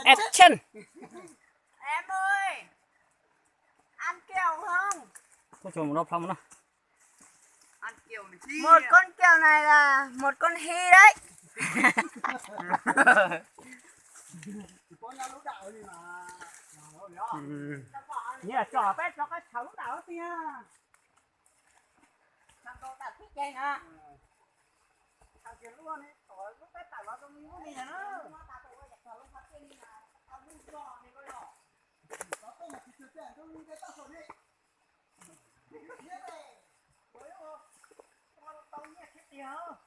Action. Em ơi, ăn kẹo không? Tua tso mus no pha mus no. Ăn kẹo này chứ. Một con kẹo này là một con hi đấy. Nyias tso peb tso qab thaum lub dawm tiag. Thab kau tam thib ceg na. Thab kiag lub ne, tom lub peb tam los zoo li lub ne na. Tau nyiaj thiab tiag.